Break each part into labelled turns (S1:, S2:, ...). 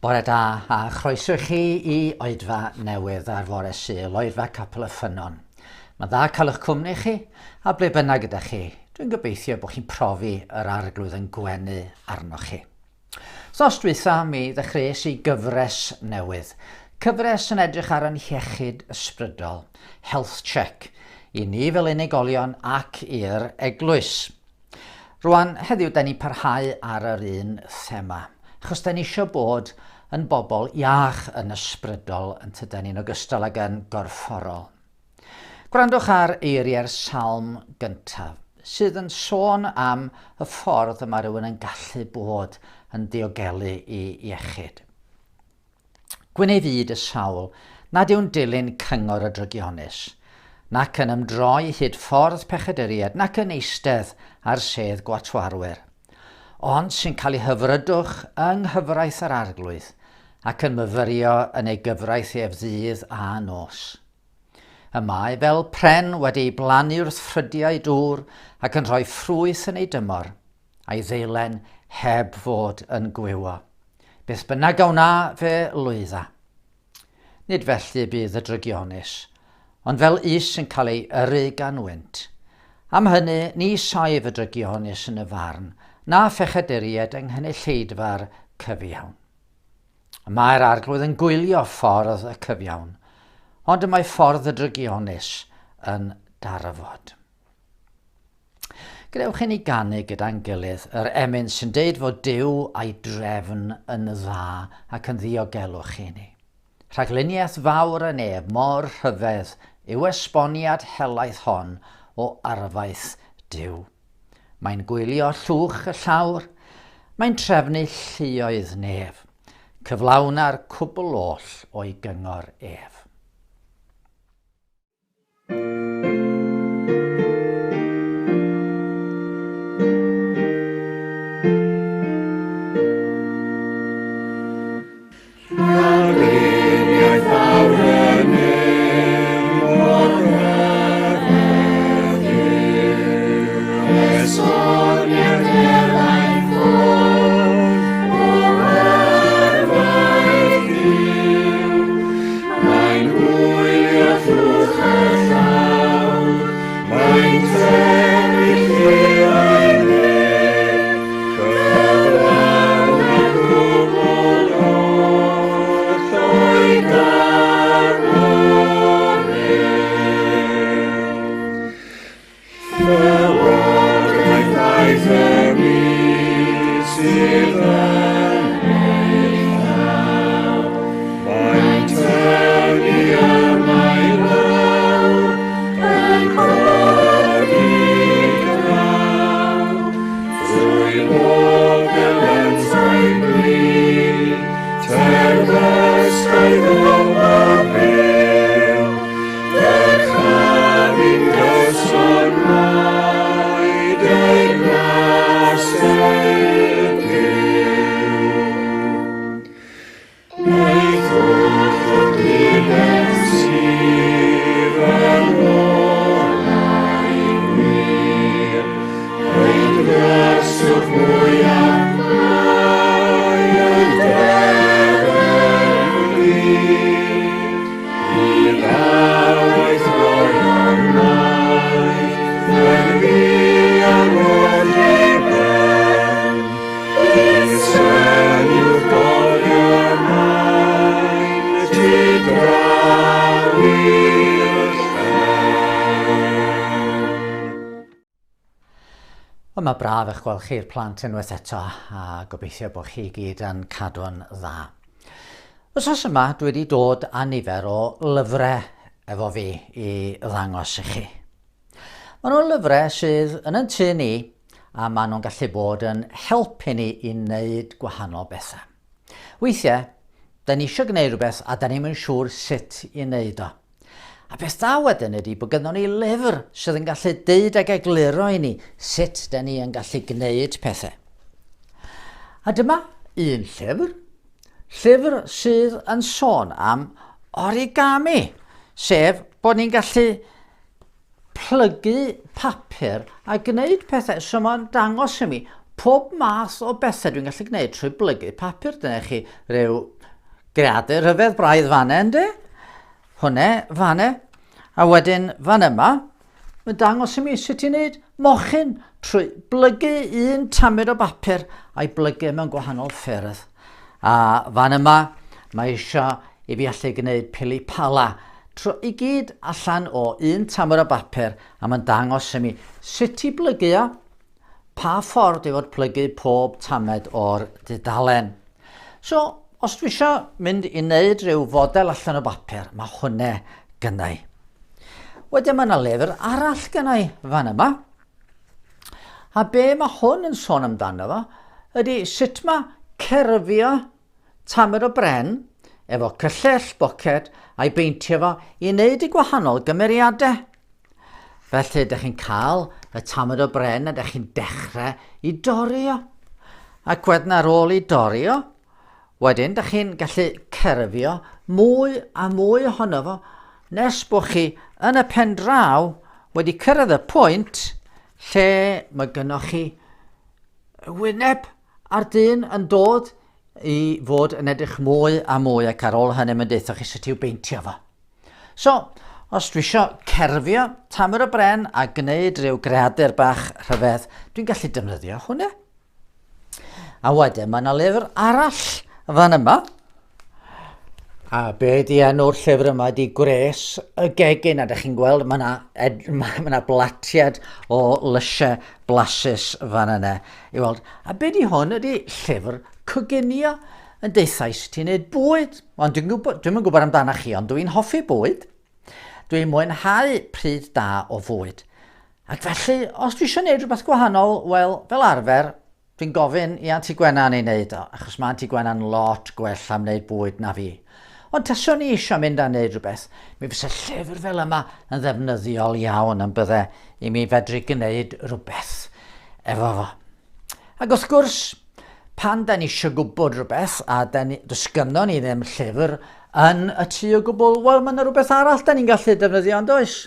S1: Bore da a chroeso i chi i oedfa newydd ar fore Sul, oedfa Capel y Ffynnon. Mae'n dda cael eich cwmni chi, a ble bynnag ydych chi, dwi'n gobeithio bod chi'n profi yr arglwydd yn gwenu arnoch chi. Wthnos dwytha mi ddechreuais i gyfres newydd. Cyfres yn edrych ar yn hiechyd ysbrydol, health check, i ni fel unigolion ac i'r eglwys. Rwan, heddiw da ni'n parhau ar yr un thema, achos da ni eisiau bod yn bobl iach yn ysbrydol yn tydan ni'n ogystal ag yn gorfforol. Gwrandwch ar eiriau'r salm gyntaf, sydd yn sôn am y ffordd y mae rhywun yn gallu bod yn diogelu i iechyd. Gwyn ei fyd y sawl nad yw'n dilyn cyngor y drygionus, nac yn ymdroi hyd ffordd pechaduriaid, nac yn eistedd ar sedd gwatwarwyr, ond sy'n cael ei hyfrydwch yng nghyfraith yr Arglwydd, ac yn myfyrio yn ei gyfraith ef ddydd a nos. Y mae fel pren wedi ei blannu wrth ffrydiau dŵr ac yn rhoi ffrwyth yn ei dymor, a'i ddeilen heb fod yn gwywo. Beth bynnag a wna, fe lwydda. Nid felly bydd y drygionus, ond fel us yn cael ei yrru gan wynt. Am hynny, ni saif y drygionus yn y farn, na phechaduriaid yng nghynulleidfa'r cyfiawn. Y mae'r arglwydd yn gwylio ffordd y cyfiawn, ond y mae ffordd y drygionus yn darfod. Gwnewch i ni ganu gyda'n gilydd yr emyn sy'n deud fod Duw a'i drefn yn dda ac yn ddiogelwch i ni. Rhagluniaeth fawr y nef mor rhyfedd yw esboniad helaeth hon o arfaeth Duw. Mae'n gwylio llwch y llawr, mae'n trefnu lluoedd nef, cyflawna'r cwbl oll o'i gyngor ef. Wel, mae braf eich gweld chi'r plant unwaith eto a gobeithio bod chi gyd yn cadw'n dda. Wsos yma dwi wedi dod â nifer o lyfrau efo fi i ddangos i chi. Maen nhw'n lyfrau sydd yn yn tŷ ni a maen nhw'n gallu bod yn helpu ni i wneud gwahanol bethau. Weithiau, da ni eisiau gwneud rhywbeth a da ni'm yn siŵr sut i wneud o. A beth da wedyn ydy bod gynnon ni lyfr sydd yn gallu deud ag egluro i ni sut da ni yn gallu gwneud pethau. A dyma un llyfr, llyfr sydd yn sôn am origami, sef bod ni'n gallu plygu papur a gwneud pethau. So mae'n dangos i mi Pob math o bethau dwi'n gallu gwneud trwy blygu papur. Dyna chi rhyw greadur rhyfedd braidd fanne, ynddi? Hwne, fanne. A wedyn fan yma, mae'n dangos i mi sut i wneud mochyn trwy blygu un tamed o bapur a'i blygu mewn gwahanol ffyrdd. A fan yma, mae eisiau i fi allu gwneud pili pala trwy i gyd allan o un tamed o bapur a mae'n dangos i mi sut i blygu o, pa ffordd i fod plygu pob tamed o'r dudalen. So, os dwi eisiau mynd i wneud rhyw fodel allan o bapur, mae hwnne gynnau. Wedyn mae yna lyfr arall gynnau fan yma. A be mae hwn yn sôn amdano fo ydy sut mae cerfio tamed o bren efo cyllell boced a'i beintio fo i wneud y gwahanol gymeriadau. Felly, dych chi'n cael y tamed o bren a dych chi'n dechrau i dorri o. Ac wedyn ar ôl i dorri o, wedyn dych chi'n gallu cerfio mwy a mwy ohono fo nes bod chi yn y pen draw wedi cyrraedd y pwynt lle mae gynnwch chi wyneb a'r dyn yn dod i fod yn edrych mwy a mwy ac ar ôl hynny mae'n deutha chi sut i'w beintio fo. So, os dwi eisiau cerfio tamer o bren a gwneud rhyw greadur bach rhyfedd, dwi'n gallu defnyddio hwnna. A wedyn mae yna lyfr arall fan yma. A be di enw'r llyfr yma di Gwres y Gegin. A ydych chi'n gweld mae yna, mae yna blatiad o lysiau blasus fan yna. I weld. A be di hwn ydi llyfr coginio yn deutha i sut i wneud bwyd. Ond dwi'n gwybod, dwi'm yn gwybod amdanach chi, ond dwi'n hoffi bwyd. Dwi'n mwynhau pryd da o fwyd. Ac felly, os dwi eisiau gwneud rhywbeth gwahanol, wel, fel arfer, dwi'n gofyn i Anti Gwenan ei wneud o, achos mae Anti Gwenan lot gwell am wneud bwyd na fi. Ond taswn i eisiau mynd a wneud rhywbeth, mi fysa llyfr fel yma yn ddefnyddiol iawn yn bydde i mi fedru gwneud rhywbeth efo fo. Ac wrth gwrs, pan da ni eisiau gwybod rhywbeth a da ni, does gynnon ni ddim llyfr yn y tŷ o gwbl, wel mae yna rhywbeth arall da ni'n gallu defnyddio yn does?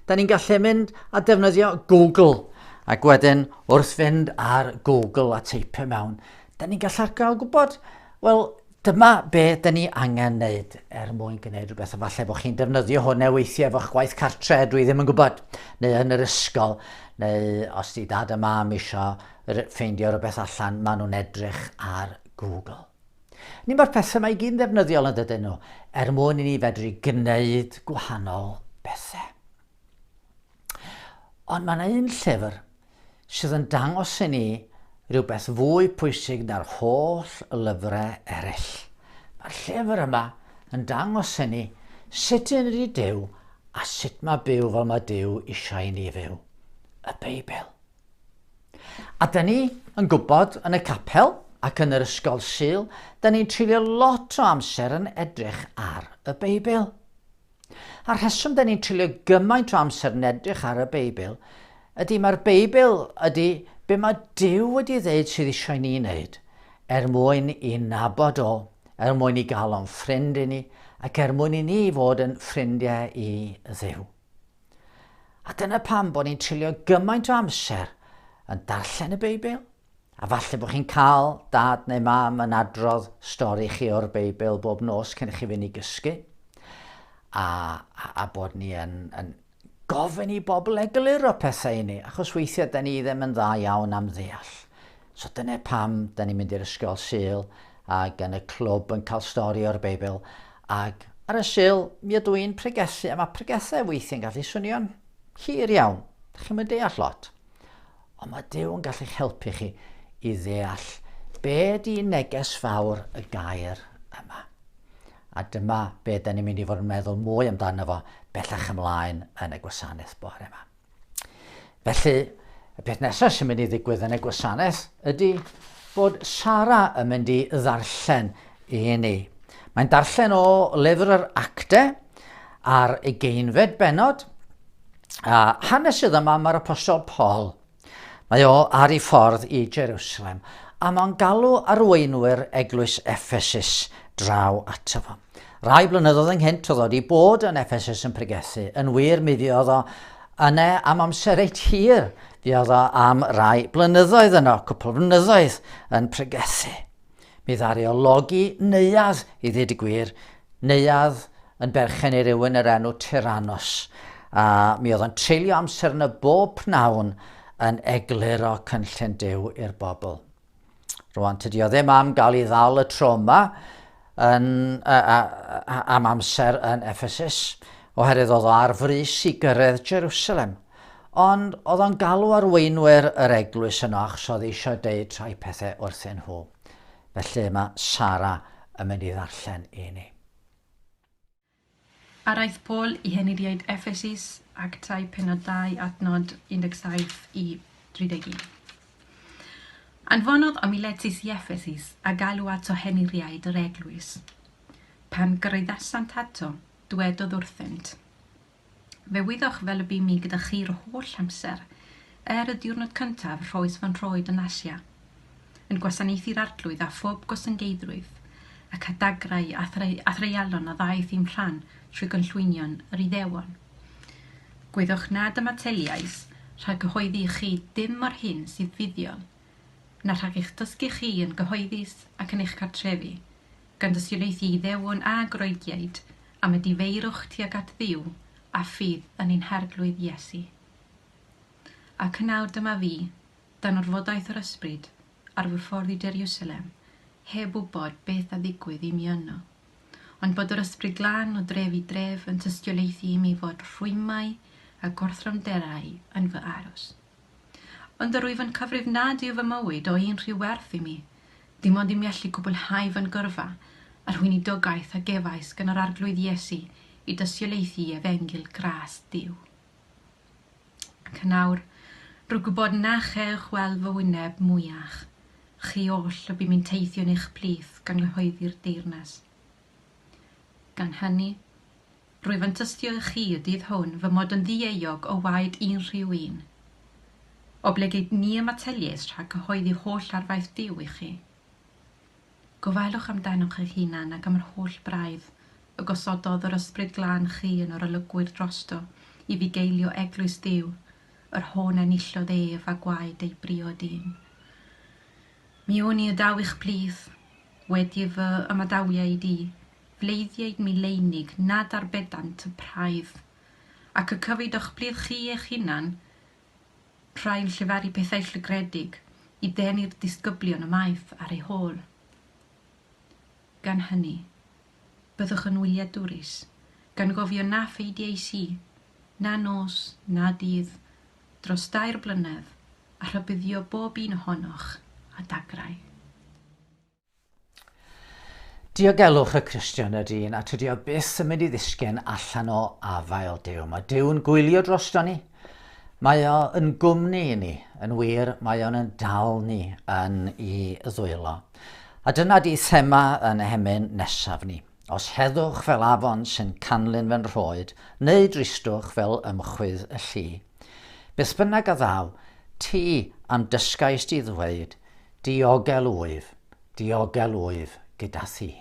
S1: Da ni'n gallu mynd a defnyddio Google. Ac wedyn, wrth fynd ar Google a teipio mewn, da ni'n gallu gael gwybod, wel, dyma be da ni angen wneud er mwyn gwneud rhywbeth. A falle bod chi'n defnyddio hwn weithiau efo'ch gwaith cartre, dwi ddim yn gwybod, neu yn yr ysgol, neu os di dad a mam eisiau ffeindio rhywbeth allan, maen nhw'n edrych ar Google. Ni mae'r pethau mae i gyd yn ddefnyddiol yn dydyn nhw, er mwyn i ni fedru gwneud gwahanol bethau. Ond mae yna un llyfr sydd yn dangos i ni rhywbeth fwy pwysig na'r holl lyfrau eraill. Mae'r llyfr yma yn dangos i ni sut yn ydy Duw a sut mae byw fel mae Duw eisiau i ni fyw. Y Beibl. A da ni yn gwybod yn y capel ac yn yr ysgol Sul, da ni'n treulio lot o amser yn edrych ar y Beibl. A'r rheswm da ni'n treulio gymaint o amser yn edrych ar y Beibl ydy mae'r Beibl ydy be mae Duw wedi ddeud sydd eisiau ni wneud er mwyn i nabod o, er mwyn i gael o'n ffrind i ni, ac er mwyn i ni fod yn ffrindiau i Dduw. A dyna pam bod ni'n treulio gymaint o amser yn darllen y Beibl. A falle bod chi'n cael dad neu mam yn adrodd stori chi o'r Beibl bob nos cyn i chi fynd i gysgu. A, a, a bod ni yn, yn gofyn i bobl egluro pethau i ni, achos weithiau da ni ddim yn dda iawn am ddeall. So dyna pam da ni'n mynd i'r ysgol Sul ac yn y clwb yn cael stori o'r Beibl ac ar y Sul mi ydw i'n pregethu a mae pregethau weithiau'n gallu swnio'n hir iawn. Da chi'n mynd deall lot. Ond mae Duw yn gallu'ch helpu chi i ddeall be di neges fawr y gair yma. A dyma be da ni'n mynd i fod yn meddwl mwy amdano fo bellach ymlaen yn y gwasanaeth bore yma. Felly, y peth nesaf sy'n mynd i ddigwydd yn y gwasanaeth ydy bod Sara yn mynd i ddarllen i ni. Mae'n darllen o lyfr yr Acte ar ugeinfed bennod, a hanes sydd yma mae'r apostol Paul. Mae o ar ei ffordd i Jerusalem, a mae'n galw arweinwyr eglwys Ephesus draw ato fo. Rai blynyddoedd ynghynt oedd o wedi bod yn Ephesus yn pregethu, yn wir mi fuodd o yna am amser reit hir. Fuodd o am rai blynyddoedd yno, cwpl o flynyddoedd yn pregethu. Mi ddaru o logi neuadd, i ddweud y gwir, neuadd yn berchen i rywun yr enw Tyrannus. A mi oedd o'n treulio amser yno bob pnawn yn egluro cynllun Duw i'r bobl. Rwan, tydi o ddim am gael ei ddal y tro yma yn, a, a, a, am amser yn Ephesus, oherwydd oedd o ar frys i gyrraedd Jerusalem. Ond oedd o'n galw arweinwyr yr eglwys yno achos oedd eisiau deud rhai pethau wrthyn nhw. Felly mae Sara yn mynd i ddarllen i ni.
S2: Araith Paul i henuriaid Ephesus, Actau pennod 2 adnod 17 i 31. Anfonodd o Miletus i Ephesus a galw ato henuriaid yr eglwys. Pan gyraeddasant ato, dwedodd wrthynt, Fe wyddoch fel y bum i gyda chi'r holl amser, er y diwrnod cyntaf rhoes fy nhroed yn Asia, yn gwasanaethu'r Arglwydd â phob gostyngeiddrwydd, ac â dagrau a threialon a ddaeth i'm rhan trwy gynllwynion yr Iddewon. Gwyddoch nad ymateliais rhag cyhoeddi i chi dim o'r hyn sydd fuddiol, na rhag eich dysgu chi yn gyhoeddus ac yn eich cartrefi, gan dystiolaethu Iddewon a Groegiaid am y difeirwch tuag at Dduw a ffydd yn ein Harglwydd Iesu. Ac yn awr dyma fi, dan orfodaeth yr Ysbryd, ar fy ffordd i Jeriwsalem, heb wybod beth a ddigwydd i mi yno. Ond bod yr Ysbryd Glân o dref i dref yn tystiolaethu i mi fod rhwymau a gorthrymderau yn fy aros. Ond yr wyf yn cyfrif nad yw fy mywyd o unrhyw werth i mi, dim ond i mi allu cwblhau fy ngyrfa a'r weinidogaeth a gefais gan yr Arglwydd Iesu i dystiolaethu efengyl gras Duw. Ac yn awr, rwy gwybod na chewch weld fy wyneb mwyach, chi oll y bum i'n teithio yn eich plith gan gyhoeddi'r deyrnas. Gan hynny, Rwyf yn tystio i chi y dydd hwn fy mod yn ddieuog o waed unrhyw un. Oblegid ni ymateliais rhag cyhoeddi holl arfaeth Duw i chi. Gofalwch amdanoch eich hunan ac am yr holl braidd y gosododd yr Ysbryd Glân chi yn orolygwyr drosto i fugeilio eglwys Duw, yr hon enillodd ef â gwaed ei briod un. Mi wn i y daw i'ch plith, wedi fy ymadawiaid i, Fleiddiaid mileinig nad arbedant y praidd, ac y cyfyd o'ch plith chi eich hunan, rhai yn llefaru pethau llygredig i ddenu'r disgyblion ymaith ar eu hôl. Gan hynny, byddwch yn wyliadwrus, gan gofio na pheidiais i, na nos, na dydd, dros dair blynedd, a rhybuddio bob un ohonoch â dagrau.
S1: Diogelwch y Cristion ydy un, a tydi o byth yn mynd i ddisgyn allan o afael Duw. Mae Duw'n gwylio drosto ni. Mae o yn gwmni i ni, yn wir, mae o'n yn dal ni yn i ddwylo. A dyna di thema yn y hemyn nesaf ni. Os heddwch fel afon sy'n canlyn fy nrhoed, neu dristwch fel ymchwydd y lli. Beth bynnag a ddaw, ti am dysgais di ddweud, Diogel wyf, diogel wyf gyda thi.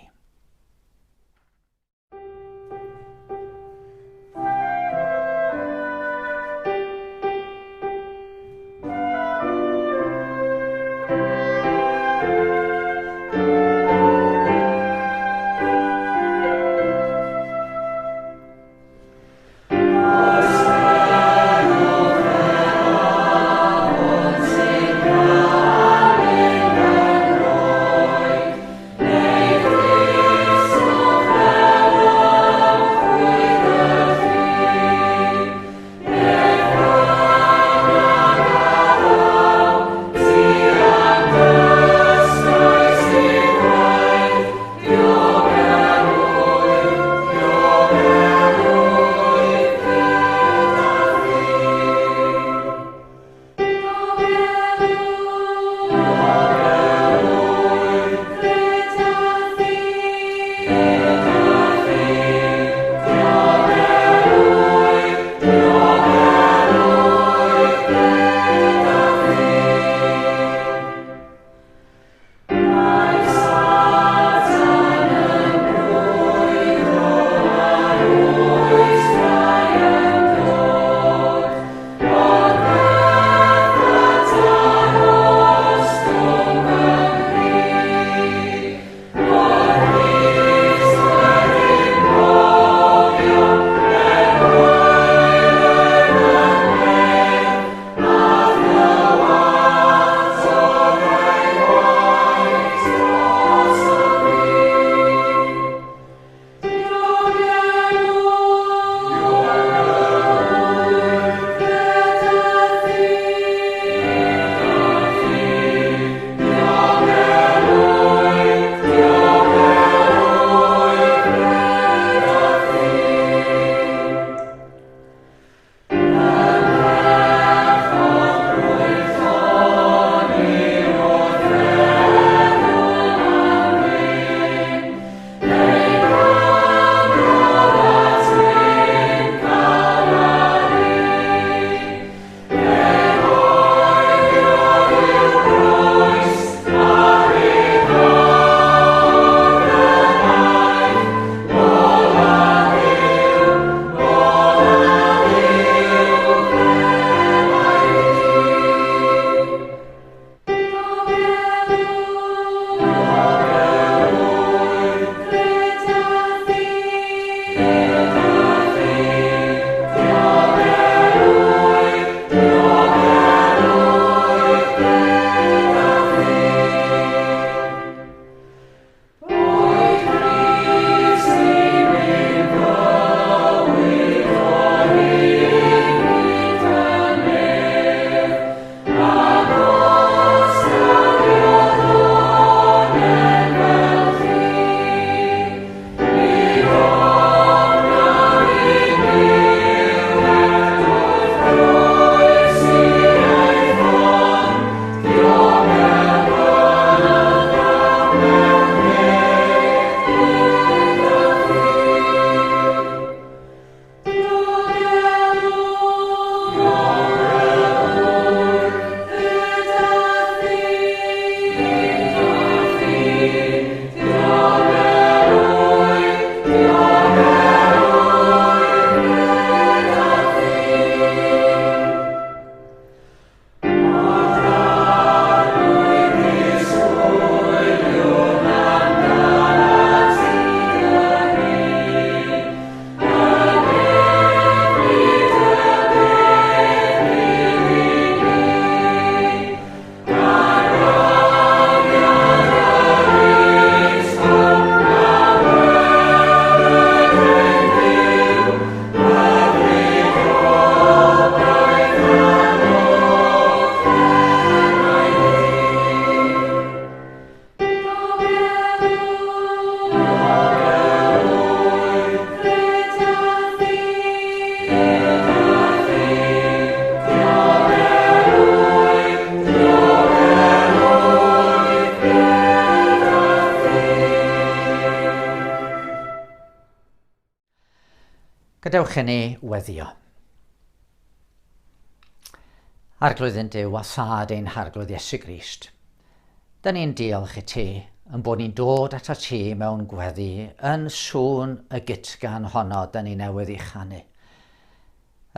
S1: Gadewch i ni weddio. Arglwydd yn Duw a Thad ein Harglwydd Iesu Grist, da ni'n diolch i ti yn bod ni'n dod at ti mewn gweddi yn sŵn y gytgan honno da ni newydd ei chanu.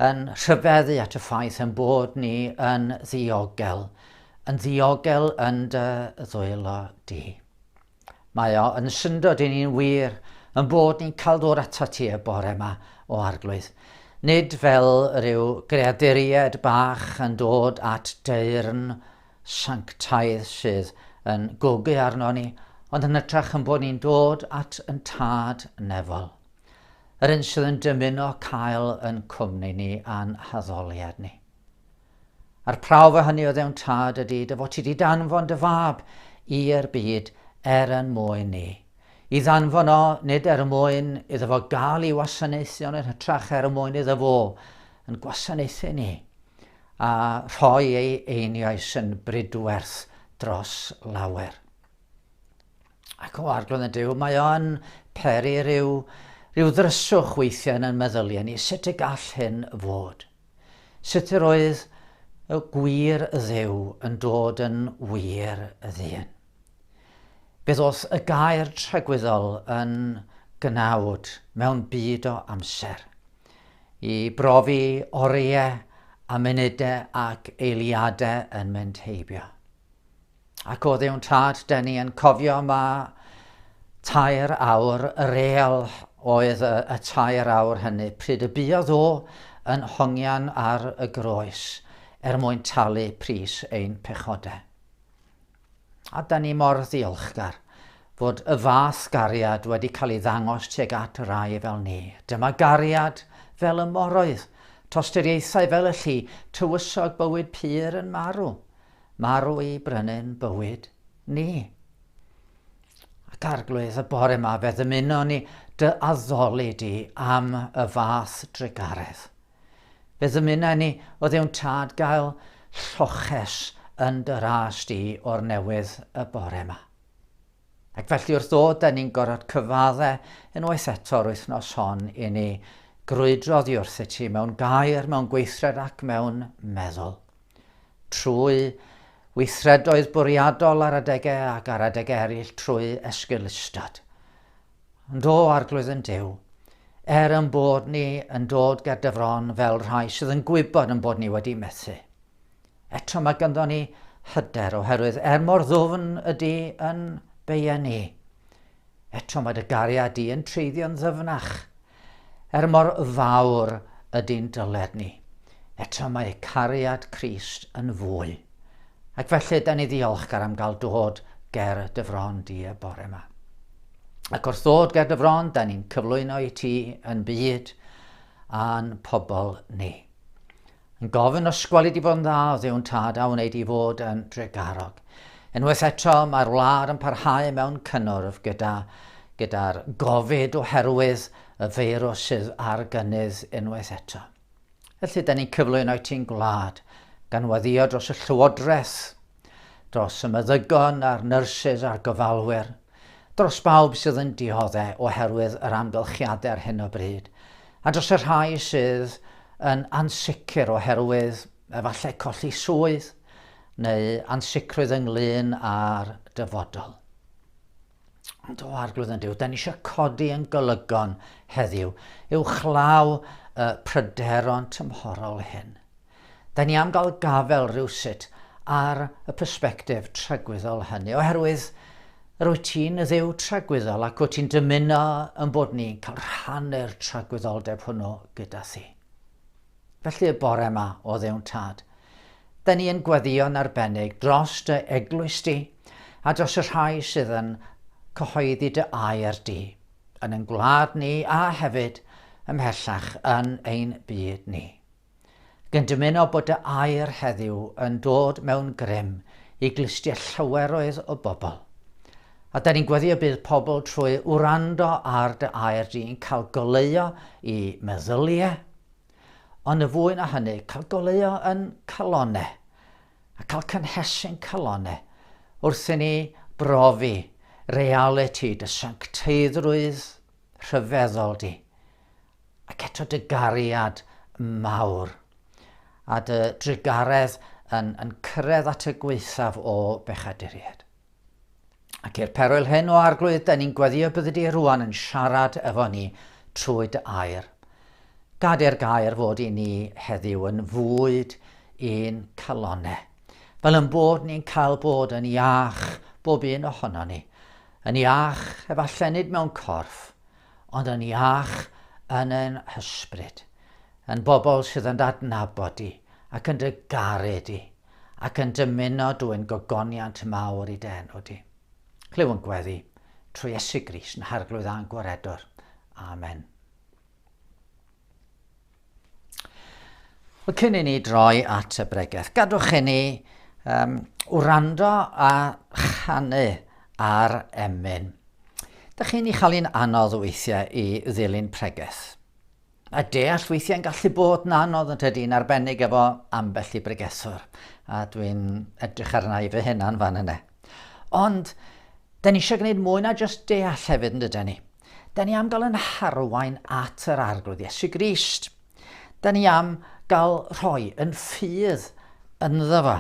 S1: Yn rhyfeddu at y ffaith yn bod ni yn ddiogel, yn ddiogel yn dy ddwylo di. Mae o yn syndod i ni'n wir yn bod ni'n cael dod atat ti y bore yma, o Arglwydd. Nid fel rhyw greaduriaid bach yn dod at deyrn sanctaidd sydd yn gogu arno ni, ond yn hytrach yn bod ni'n dod at yn Tad nefol. Yr un sydd yn dymuno cael yn cwmni ni a'n haddoliad ni. A'r prawf o hynny o ddewn Tad ydy dy fod ti di danfon dy fab i'r byd er yn mwyn ni. I ddanfon o, nid er mwyn iddo fo gael ei wasanaethu, ond yn hytrach er mwyn iddo fo yn gwasanaethu ni a rhoi ei einioes yn bridwerth dros lawer. Ac o Arglwydd y Duw, mae o'n peri rhyw, rhyw ddryswch weithiau yn ein meddyliau ni, sut y gall hyn fod. Sut yr oedd y gwir Dduw yn dod yn wir ddyn. Fe ddoth y gair tragwyddol yn gnawd mewn byd o amser, i brofi oriau a munudau ac eiliadau yn mynd heibio. Ac o Dduw'n Tad, dyn ni yn cofio ma tair awr real oedd y, y tair awr hynny, pryd y buodd o yn hongian ar y groes er mwyn talu pris ein pechodau. A da ni mor ddiolchgar fod y fath gariad wedi cael ei ddangos tuag at rai fel ni. Dyma gariad fel y moroedd, tosturiaethau fel y lli, tywysog bywyd pur yn marw. Marw i brynu'n bywyd ni. Ac Arglwydd, y bore yma fe ddymunon ni dy addoli di am y fath drugaredd. Fe ddymuna ni o Dduw'n Tad gael lloches yn dy ras di o'r newydd y bore yma. Ac felly wrth ddod, da ni'n gorfod cyfadde unwaith eto'r wythnos hon i ni grwydro oddi wrthyt ti mewn gair, mewn gweithred ac mewn meddwl. Trwy weithredoedd bwriadol ar adegau ac ar adegau eraill trwy esgeulustod. Ond o, Arglwydd yn Duw, er yn bod ni yn dod ger dy fron fel rhai sydd yn gwybod yn bod ni wedi methu, Eto mae ganddo ni hyder oherwydd er mor ddwfn ydy yn beia ni, eto mae dy gariad di yn treiddio'n ddyfnach. Er mor fawr ydy'n dyled ni, eto mae cariad Crist yn fwy. Ac felly, da ni ddiolchgar am gael dod ger dy fron di y bore yma. Ac wrth ddod ger dy fron, da ni'n cyflwyno i ti yn byd a'n pobl ni. Yn gofyn os gweli di fod yn dda, o Dduw'n Tad, a wneud i fod yn drugarog. Unwaith eto, mae'r wlad yn parhau mewn cynnwrf gyda gyda'r gofid oherwydd y feirws sydd ar gynnydd unwaith eto. Felly, da ni'n cyflwyno i ti'n gwlad, gan weddïo dros y llywodraeth, dros y meddygon a'r nyrsys a'r gofalwyr, dros bawb sydd yn diodde oherwydd yr amgylchiadau ar hyn o bryd, a dros y rhai sydd yn ansicr oherwydd efallai colli swydd neu ansicrwydd ynglyn â'r dyfodol. Ond o Arglwydd yn Duw, da ni eisiau codi yn golygon heddiw uwchlaw y pryderon tymhorol hyn. Da ni am gael gafael rhywsut ar y persbectif tragwyddol hynny, oherwydd yr wyt ti'n y Dduw tragwyddol ac wyt ti'n dymuno yn bod ni'n cael rhannu'r tragwyddoldeb hwnnw gyda thi. Felly y bore yma, o Dduw'n Tad, da ni yn gweddïo'n arbennig dros dy eglwys di a dros y rhai sydd yn cyhoeddi dy air di, yn ein gwlad ni a hefyd ymhellach yn ein byd ni. Ac yn dymuno bod dy air heddiw yn dod mewn grym i glustiau llaweroedd o bobl. A da ni'n gweddio bydd pobl trwy wrando ar dy air di yn cael goleuo i meddyliau, ond y fwy na hynny, cael goleuo yn calonau, a cael cynhesu'n calonau wrth i ni brofi realiti dy sancteiddrwydd rhyfeddol di. Ac eto dy gariad mawr a dy drugaredd yn, yn cyrraedd at y gwaethaf o bechaduriaid. Ac i'r perwyl hyn o Arglwydd, da ni'n gweddio byddi di rwan yn siarad efo ni trwy dy air. Gad i'r gair fod i ni heddiw yn fwyd i'n calonau. Fel yn bod ni'n cael bod yn iach, bob un ohono ni. Yn iach, efallai nid mewn corff, ond yn iach yn ein hysbryd. Yn bobl sydd yn adnabod di ac yn dy garu di ac yn dymuno dwyn gogoniant mawr i dy enw di. Clyw yn gweddi, trwy Iesu Grist yn Harglwydd a'n Gwaredwr. Amen. Wel, cyn i ni droi at y bregeth, gadwch i ni um, wrando a chanu ar emyn. Dych chi'n ei chael hi'n anodd weithiau i ddilyn pregeth. Mae deall weithiau'n gallu bod yn anodd yn tydi, yn arbennig efo ambell i bregethwr. A dwi'n edrych arna i fy hunan fan yna. Ond, da ni eisiau gwneud mwy na jyst deall hefyd yn dydyn ni. Da ni am gael yn harwain at yr Arglwydd Iesu Grist. Da ni am gael rhoi yn ffydd ynddo fo.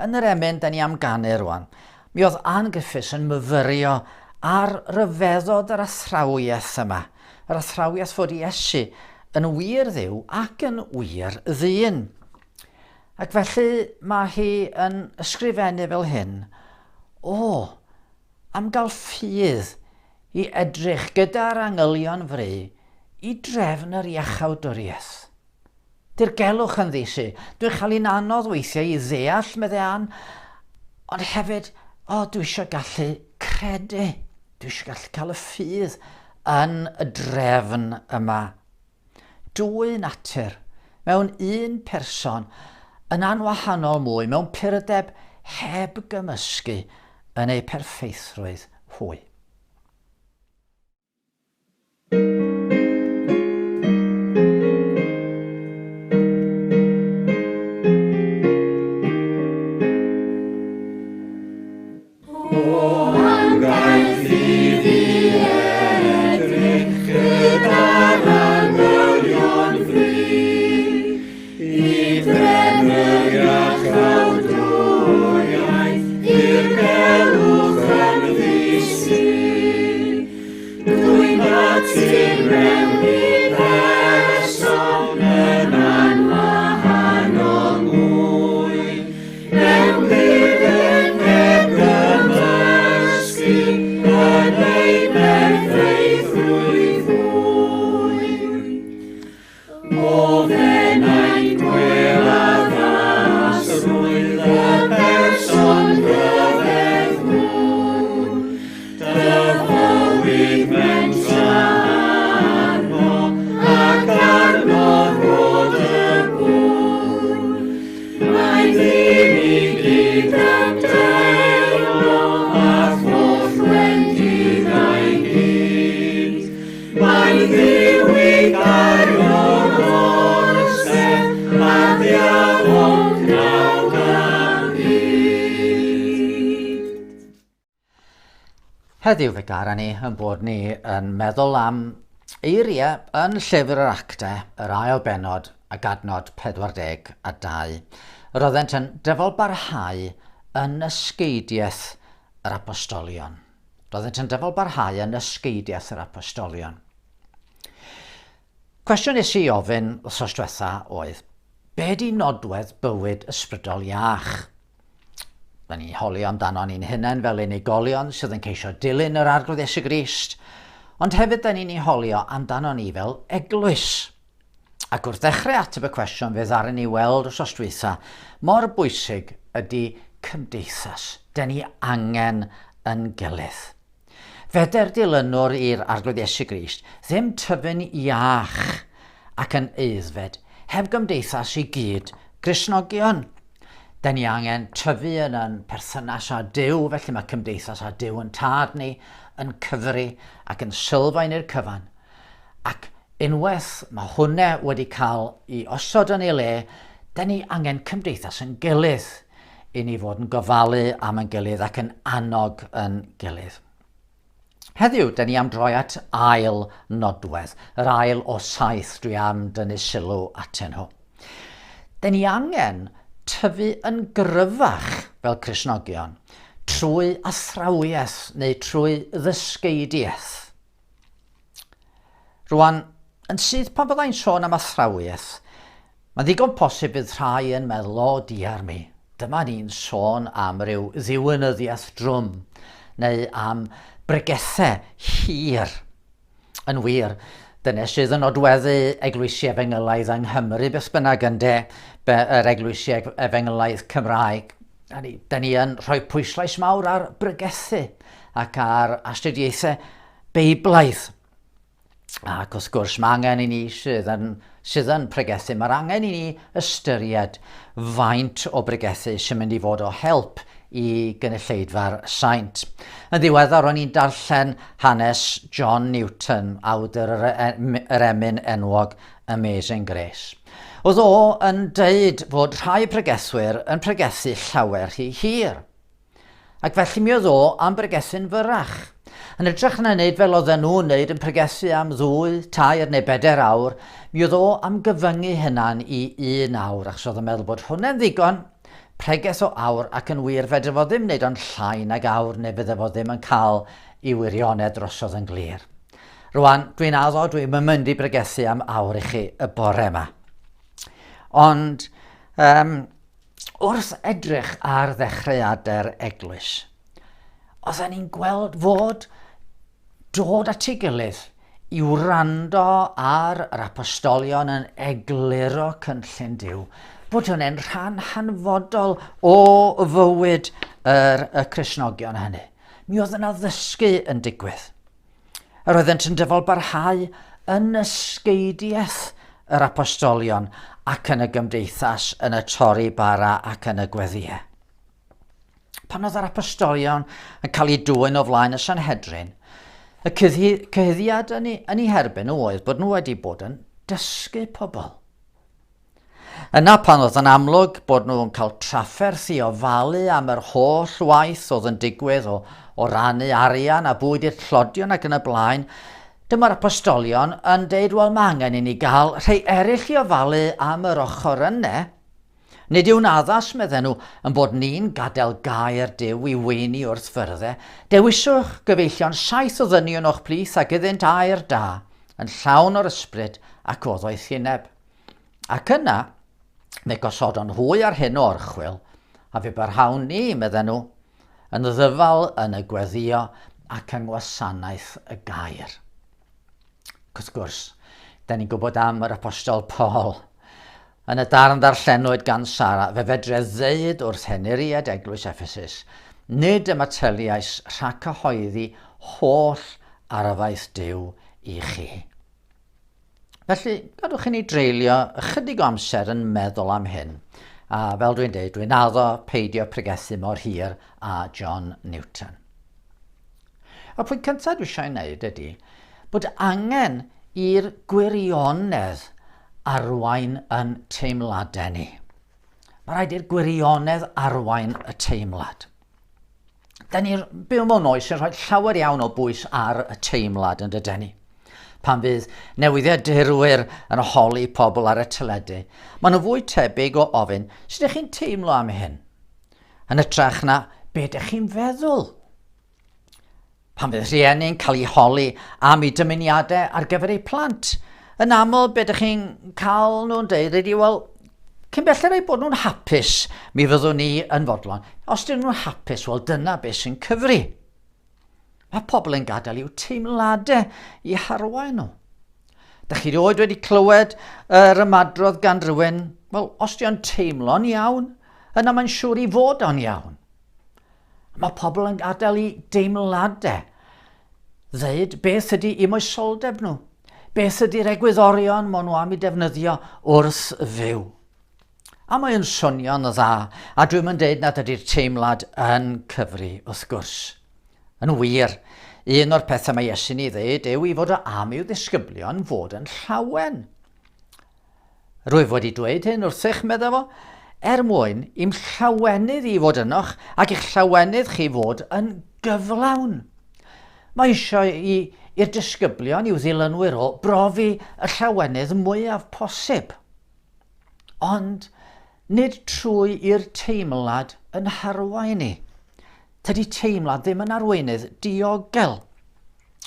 S1: Yn yr emyn, da ni am ganu rwan. Mi oedd Ann Griffiths yn myfyrio ar ryfeddod yr athrawiaeth yma. Yr athrawiaeth fod Iesu yn wir ddiw ac yn wir ddyn. Ac felly mae hi yn ysgrifennu fel hyn, O, am gael ffydd i edrych gyda'r angylion fry i drefn yr iachawdwriaeth. Dirgelwch yn ddi-su. Dwi'n chael hi'n anodd weithiau i ddeall, medde Ann, ond hefyd, o, oh, dwi eisiau gallu credu. Dwi eisiau gallu cael y ffydd yn y drefn yma. Dwy natur, mewn un person, yn anwahanol mwy, mewn purdeb heb gymysgu yn eu perffeithrwydd hwy. Heddiw fe gara ni yn bod ni yn meddwl am eiriau yn llyfr yr actau, yr ail benod ac adnod 42. Yr oeddent yn dyfalbarhau yn ysgeidiaeth yr apostolion. Roeddent yn dyfalbarhau yn ysgeidiaeth yr apostolion. Cwestiwn nes i ofyn wythnos diwetha oedd, be di nodwedd bywyd ysbrydol iach? Da ni'n holi amdano ni'n hunain fel unigolion sydd yn ceisio dilyn yr Arglwydd Iesu Grist, ond hefyd da ni'n ei holio amdano ni fel eglwys. Ac wrth ddechrau ateb y cwestiwn fe ddaru ni weld wrthos dwytha mor bwysig ydy cymdeithas. Da ni angen yn gilydd. Feder dilynwr i'r Arglwydd Iesu Grist ddim tyfu'n iach ac yn aeddfed heb gymdeithas i gyd Gristnogion. Da ni angen tyfu yn yn perthynas â Duw, felly mae cymdeithas â Duw yn tad ni, yn cyfri ac yn sylfaen i'r cyfan. Ac unwaith mae hwnna wedi cael ei osod yn ei le, da ni angen cymdeithas yn gilydd i ni fod yn gofalu am yn gilydd ac yn annog yn gilydd. Heddiw, dyn ni am droi at ail nodwedd, yr ail o saith dwi am dynnu sylw atyn nhw. Dyn ni angen tyfu yn gryfach fel Cristnogion trwy athrawiaeth neu trwy ddysgeidiaeth. Rwan, yn syth pan fyddai'n sôn am athrawiaeth, mae'n ddigon posib bydd rhai yn meddwl, o diar mi, dyma ni'n sôn am ryw ddiwinyddiaeth drwm, neu am bregethau hir. Yn wir, dyna sydd yn nodweddu eglwysi efengylaidd yng Nghymru, beth bynnag ynde, yr eglwysi efengylaidd Cymraeg. Da ni, da ni yn rhoi pwyslais mawr ar bregethu ac ar astudiaethau Beiblaidd. Ac wrth gwrs, mae angen i ni sydd yn, sydd yn pregethu, mae'r angen i ni ystyried faint o bregethu sy'n mynd i fod o help i gynulleidfa'r saint. Yn ddiweddar, o'n i'n darllen hanes John Newton, awdur yr, e, yr emyn enwog Amazing Grace. Oedd o yn deud fod rhai pregethwyr yn pregethu llawer rhy hir. Ac felly mi oedd o am bregethu'n fyrrach. Yn hytrach na wneud fel oedden nhw'n wneud yn pregethu am ddwy, tair neu bedair awr, mi oedd o am gyfyngu hynna'n i un awr, achos oedd o'n meddwl bod hwnna'n ddigon, pregeth o awr, ac yn wir fedre fo ddim wneud o'n llai nag awr neu fydde fo ddim yn cael i wirionedd drosodd yn glir. Rwan, dwi'n addo, dwi'n mynd i bregethu am awr i chi y bore yma. Ond, um, wrth edrych ar ddechreuadau'r eglwys, oedden ni'n gweld fod dod at ei gilydd i wrando ar yr apostolion yn egluro cynllun Duw, bod hwnna'n rhan hanfodol o fywyd yr, y Cristnogion hynny. Mi oedd yna ddysgu yn digwydd. Yr oeddent yn dyfalbarhau yn ysgeidiaeth yr apostolion ac yn y gymdeithas, yn y torri bara ac yn y gweddïau. Pan oedd yr apostolion yn cael eu dwyn o flaen y Sanhedrin, y cyhuddiad yn ei, yn ei herbyn nhw oedd bod nhw wedi bod yn dysgu pobl. Yna pan oedd yn amlwg bod nhw'n cael trafferth i ofalu am yr holl waith oedd yn digwydd o, o rannu arian a bwyd i'r tlodion ac yn y blaen, dyma'r apostolion yn deud, wel mae angen i ni gael rhai eraill i ofalu am yr ochr yne. Nid yw'n addas, medden nhw, yn bod ni'n gadael gair Duw i weini wrth fyrddau. Dewiswch, gyfeillion, saith o ddynion o'ch plith ac iddynt air da, yn llawn o'r ysbryd ac o ddoethineb. Ac yna, fe gosodon hwy ar hyn o orchwyl, a fe barhawn ni, medden nhw, yn ddyfal yn y gweddïo ac yng ngwasanaeth y gair. Ac wrth gwrs, da ni'n gwybod am yr apostol Paul. Yn y darn ddarllenwyd gan Sara, fe fedre ddeud wrth henuriaid eglwys Ephesus, nid ymateliais rhag cyhoeddi holl arfaeth Duw i chi. Felly, gadwch i ni dreulio ychydig o amser yn meddwl am hyn. A fel dwi'n dweud, dwi'n addo peidio pregethu mor hir â John Newton. Y pwynt cyntaf dwi eisiau wneud ydy bod angen i'r gwirionedd arwain yn teimladau ni. Mae rhaid i'r gwirionedd arwain y teimlad. Da ni'n byw mewn oes sy'n rhoi llawer iawn o bwys ar y teimlad yn dydyn ni. Pan fydd newyddiadurwyr yn holi pobl ar y teledu, maen nhw fwy tebyg o ofyn, sut ydych chi'n teimlo am hyn? Yn hytrach na, be ydych chi'n feddwl? Pan fydd rhieni'n cael eu holi am eu dymuniadau ar gyfer eu plant, yn aml be ydych chi'n cael nhw'n deud ydy, wel, cyn belled eu bod nhw'n hapus, mi fyddwn ni yn fodlon. Os dyn nhw'n hapus, wel dyna beth sy'n cyfri. Mae pobl yn gadael i'w teimladau i harwain nhw. Da chi rioed wedi clywed yr ymadrodd gan rywun, wel, os di o'n teimlo'n iawn, yna mae'n siŵr i fod o'n iawn. Mae pobl yn gadael i deimladau ddeud beth ydy i moesoldeb nhw, beth ydy'r egwyddorion maen nhw am eu defnyddio wrth fyw. A mae yn swnio'n dda, a dwi'm yn deud nad ydy'r teimlad yn cyfri, wrth gwrs. Yn wir, un o'r pethau mae Iesu'n ei ddeud yw i fod o am i'w ddisgyblion fod yn llawen. Rwyf wedi dweud hyn wrthych, medda fo, er mwyn i'm llawenydd i fod ynoch ac i'ch llawenydd chi fod yn gyflawn. Mae eisiau i, i'r disgyblion, i'w ddilynwyr o, brofi y llawenydd mwyaf posib. Ond nid trwy i'r teimlad yn harwain ni. Tydi teimlad ddim yn arweinydd diogel.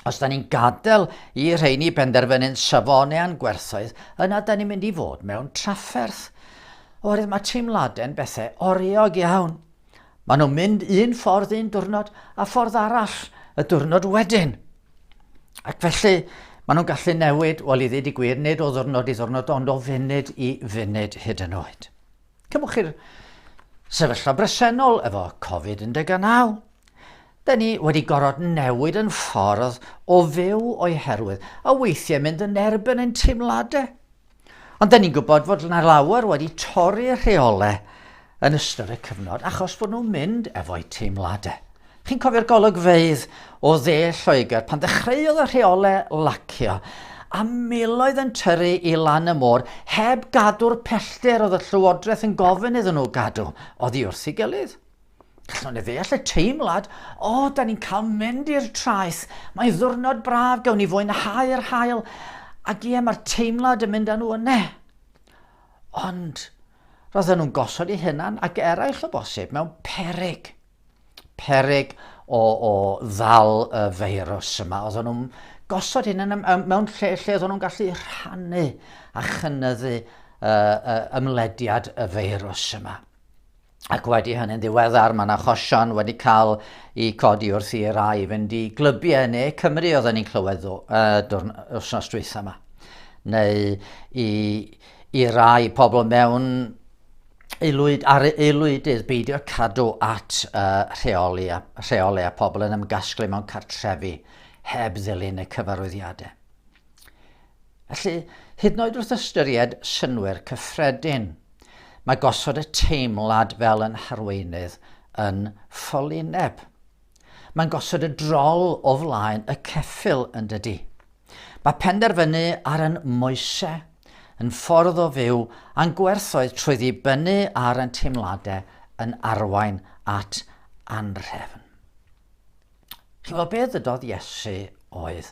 S1: Os da ni'n gadael i rheini benderfynu'n safonau a'n gwerthoedd, yna da ni'n mynd i fod mewn trafferth. Oherwydd mae teimladau'n bethau oriog iawn. Maen nhw'n mynd un ffordd un diwrnod a ffordd arall y diwrnod wedyn. Ac felly, maen nhw'n gallu newid, wel i ddweud y gwir, nid o ddwrnod i ddwrnod, ond o funud i funud hyd yn oed. Cymwch chi'r sefyllfa bresennol efo Covid-19. Da ni wedi gorfod newid yn ffordd o fyw o'i herwydd, a weithiau mynd yn erbyn ein teimladau. Ond da ni'n gwybod fod yna lawer wedi torri'r rheolau yn ystod y cyfnod achos bod nhw'n mynd efo'u teimladau. Chi'n cofio'r golygfeydd o dde Lloegr pan ddechreuodd y rheolau lacio a miloedd yn tyrru i lan y môr heb gadw'r pellter oedd y llywodraeth yn gofyn iddyn nhw gadw oddi wrth ei gilydd. Gallwn ni ddeall y teimlad, o, oh, da ni'n cael mynd i'r traeth, mae'n ddwrnod braf, gawn ni fwynhau'r haul, ac ie, mae'r teimlad yn mynd â nhw yna. Ond, roedden nhw'n gosod eu hunan ac eraill o bosib mewn peryg. Peryg o, o ddal y feirws yma. Oedden nhw'n gosod hyn mewn lle lle oedden nhw'n gallu rhannu a chynyddu uh, uh, ymlediad y feirws yma. Ac wedi hynny'n ddiweddar, mae yna achosion wedi cael eu codi wrth i rai fynd i glybiau yn ne Cymru oedden ni'n clywed ddo, uh, dwrn, wythnos dwytha yma. Neu i, i rai pobl mewn aelwyd, ar aelwydydd beidio cadw at uh, rheoli a, rheoli a pobl yn ymgasglu mewn cartrefi heb ddilyn y cyfarwyddiadau. Felly, hyd yn oed wrth ystyried synnwyr cyffredin, mae gosod y teimlad fel yn harweinydd yn ffolineb. Mae'n gosod y drol o flaen y ceffyl yn dydy. Mae penderfynu ar yn moesau, yn ffordd o fyw a'n gwerthoedd trwy ddibynnu ar yn teimladau yn arwain at anrhefn. Chi'n gwybod beth ddydodd Iesu oedd,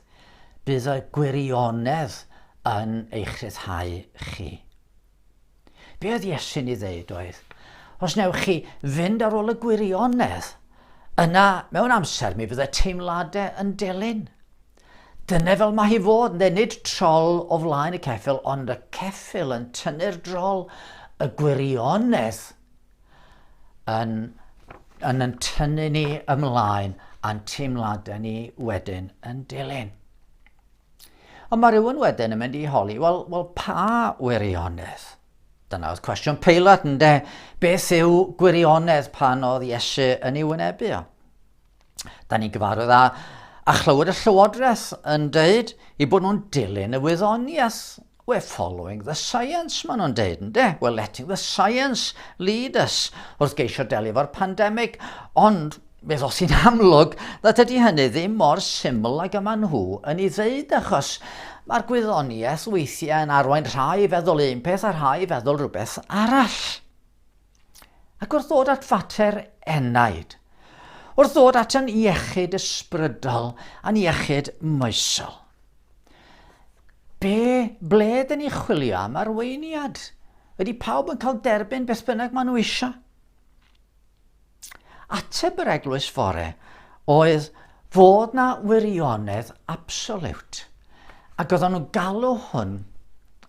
S1: bydd y gwirionedd yn eich rhyddhau chi. Be oedd Iesu'n ei ddeud oedd, os newch chi fynd ar ôl y gwirionedd, yna mewn amser mi fydd y teimladau yn dilyn. Dyna fel mae hi fod, neu nid trol o flaen y ceffyl, ond y ceffyl yn tynnu'r drol, y gwirionedd yn, yn yn tynnu ni ymlaen a'n teimladau ni wedyn yn dilyn. Ond mae rhywun wedyn yn mynd i holi, wel, wel pa wirionedd? Dyna oedd cwestiwn Peilat, ynde? Beth yw gwirionedd pan oedd Iesu yn ei wynebu o? Da ni'n gyfarwydd â, a chlywed y Llywodraeth yn deud i bod nhw'n dilyn y wyddoniaeth. We're following the science, maen nhw'n deud, ynde? We're letting the science lead us wrth geisio delio efo'r pandemig. Ond fe ddoth hi'n amlwg nad ydy hynny ddim mor syml ag y maen nhw yn ei ddeud, achos mae'r gwyddoniaeth weithiau yn arwain rhai i feddwl un peth a rhai i feddwl rhywbeth arall. Ac wrth ddod at fater enaid, wrth ddod at yn iechyd ysbrydol a'n iechyd moesol, be, ble dyn ni chwilio am arweiniad? Ydy pawb yn cael derbyn beth bynnag maen nhw eisiau? Ateb yr eglwys fore oedd fod na wirionedd absoliwt, ac oedden nhw'n galw hwn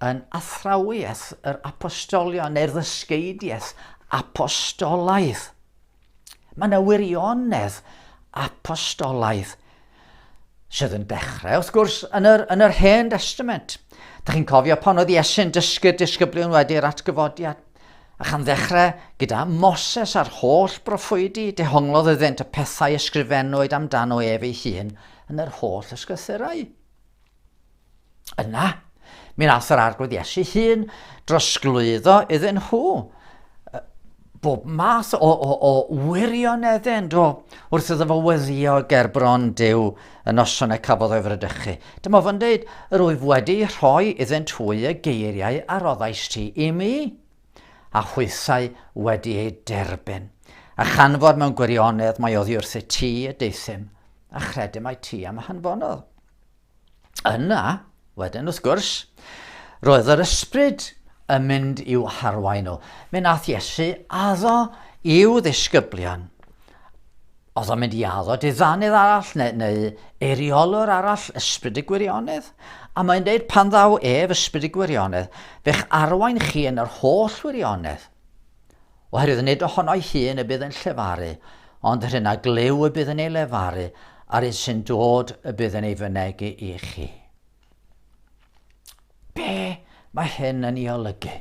S1: yn athrawiaeth yr apostolion neu'r ddysgeidiaeth apostolaidd. Mae yna wirionedd apostolaidd sydd yn dechrau, wrth gwrs, yn yr, yn yr Hen Testament. Dych chi'n cofio pan oedd Iesu'n dysgu'r disgyblion wedi'r atgyfodiad? A chan ddechrau gyda Moses a'r holl broffwydi, dehonglodd iddynt y pethau ysgrifennwyd amdano ef ei hun yn yr holl ysgrythurau. Yna, mi wnaeth yr Arglwydd Iesu hun drosglwyddo iddyn nhw bob math o, o, o wirioneddau yn do, wrth iddo fo weddio ger bron Duw y noson y cafodd o'i fradychu. Dyma fo'n deud, yr wyf wedi rhoi iddynt hwy y geiriau a roddais ti i mi, a hwythau wedi eu derbyn. A chanfod mewn gwirionedd mai oddi wrthyt ti y deuthum, a chredu mai ti am hanfonodd. Yna, wedyn wrth gwrs, roedd yr ysbryd yn mynd i'w harwain nhw. Mi nath Iesu addo i'w ddisgyblion. Oedd o'n mynd i addo diddanydd arall neu, neu eiriolwr arall, ysbryd y gwirionedd. A mae'n dweud pan ddaw ef, ysbryd y gwirionedd, fe'ch arwain chi yn yr holl wirionedd. Oherwydd nid ohono'i hun y bydd yn llefaru, ond yr hyn a glyw y bydd yn ei lefaru, a'r un sy'n dod y bydd yn ei fynegi i chi. Be mae hyn yn ei olygu?